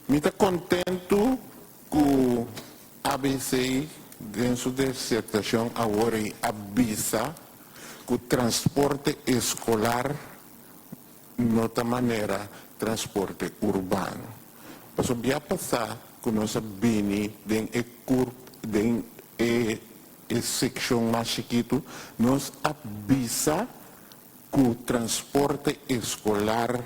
Mi ta kontentu ku ABC den su disertashon awor a bisa ku transporte eskolar no ta manera transporte urbano. Pasobra a pasa ku nos a bini den e den e sekshon mas chikitu, nos a bisa ku transporte eskolar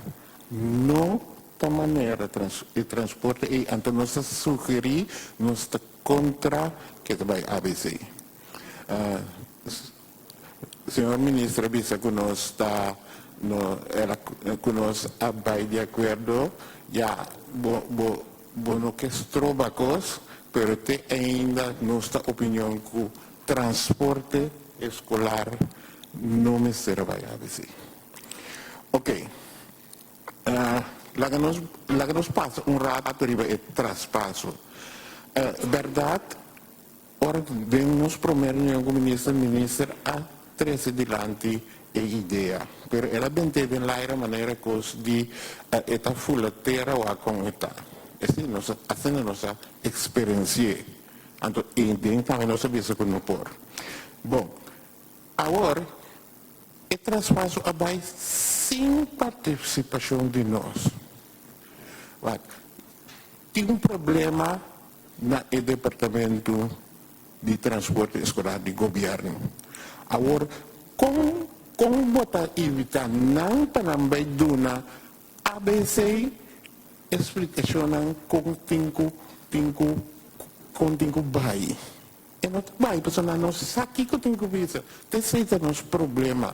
no ta manera transporte i anto nos a sugerí, nos ta kontra ku ta bai ABC. Señor minister a bisa ku nos ta no era ku nos a bai di akuerdo, ya bo bo bo no ke stroba kos, pero te ainda nos ta opinion ku transporte eskolar no mester bai ABC. Ok. Laga nos pasa un ratu riba e traspaso. Berdat, ora den nos promé reunion ku minister, minister a trese dilanti e idea. Pero el a bent'é den laira manera kos di e ta fula tera o kon e ta. Esei nos asina nos a eksperensiá. Anto, i den tambe nos a bisa ku no por. Bon, awor, e traspaso a bai sin partisipashon di nos. Wak, tin un problema na e departamento di transporte eskolar di gobièrnu. Awor, kon bo ta invitá nan pa nan bai duna ABC eksplikashon kon tin ku bai? E no bai, pasobra nan no sa kiko tin ku bisa. Esei ta nos problema.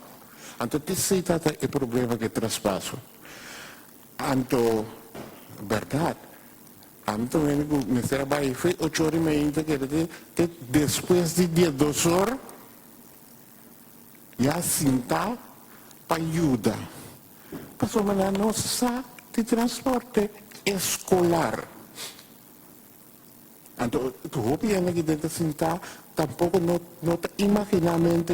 Anto esei ta e problema ku e traspaso. Anto, berdat, anto mester bai foi 8:30 ku despues di 12 or ya sinta pa yuda. Pasobra nan no sa di transporte eskolar. Anto, hopi hende ku ta sinta tampoko no ta imaginá mente.